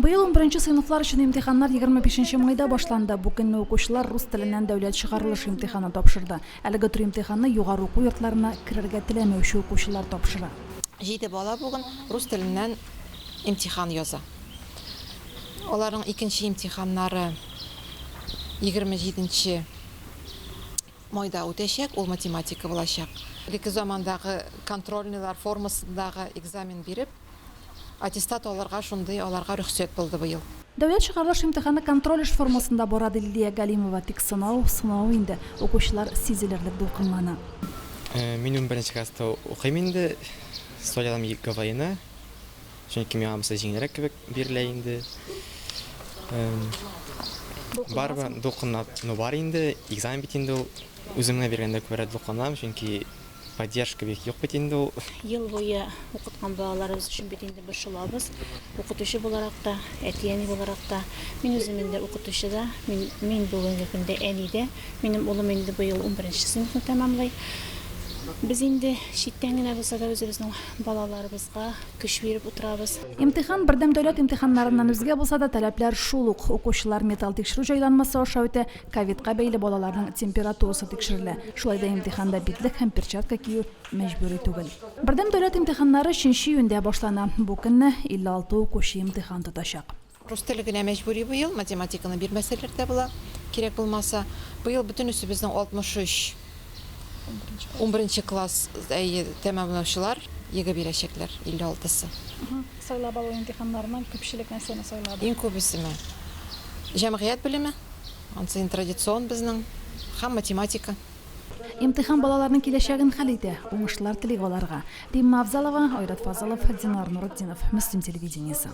Быел унберенче сыйныфлар өчен имтиханнар 25 майда башланды. Бу көнне укучылар рус теленнән дәүләт чыгарылыш имтиханы тапшырды. Әлеге төр имтиханны югары уку йортларына керергә теләмәүче укучылар тапшыра. Җиде бала бүген рус теленнән имтихан яза. Аларның икенче имтиханнары 27 нче майда үтәчәк, ул математика булачак. Элекке замандагы контрольныйлар формасындагы экзамен биреп, Аттестат алырга шундый аларга рөхсәт булды быел. Дәүләт чыгарылыш имтиханы контроль эш формасында бара, ди Лилия Галимова. Тик сынау, сынау инде. Укучылар сизелерлек дулкынлана. Мин унберенче класста укыйм инде. Сайладым ГВИны, чөнки миңа анысы җиңелрәк кебек бирелә инде. Барыбер дулкынлану бар инде, экзамен бит инде ул. Үзем генә биргәндә күбрәк дулкынланам, чөнки Поддержка бик юк бит инде ул. Ел буе укыткан балаларыбыз өчен бит инде борчылабыз. Укытучы буларак та, әти-әни буларак та. Мин үзем инде укытучы да, мин, мин бүгенге көндә әни дә. Минем улым инде быел унберенче сыйныфны тәмамлый. Без инде читтән генә булса да үзебезнең балаларыбызга көч биреп утырабыз. Имтихан бердәм дәүләт имтиханнарыннан үзгә булса да, таләпләр шул ук. Укучылар металл тикшерү җайланмасы аша үтә, Ковидка бәйле балаларның температурасы тикшерелә. Шулай да имтиханда битлек һәм перчатка кию мәҗбүри түгел. Бердәм дәүләт имтиханнары өченче июньдә башлана. Бу көнне 56 укучы имтихан тотачак. Рус теле генә мәҗбүри быел, математиканы бирмәсәләр дә була, кирәк булмаса. Быел бөтенесе безнең 63 унберенче класс, әйе, тәмамлаучылар ЕГЭ бирәчәкләр, 56-сы. Сайлап алу имтиханнарыннан күпчелек нәрсәне сайлады? Иң күбесеме? Җәмгыять белеме. Анысы инде традицион безнең. Һәм математика. Имтихан балаларның киләчәген хәл итә. Уңышлар телик аларга. Римма Авзалова, Айрат Фазылов, Динар Нуретдинов, Мөслим телевидениесе.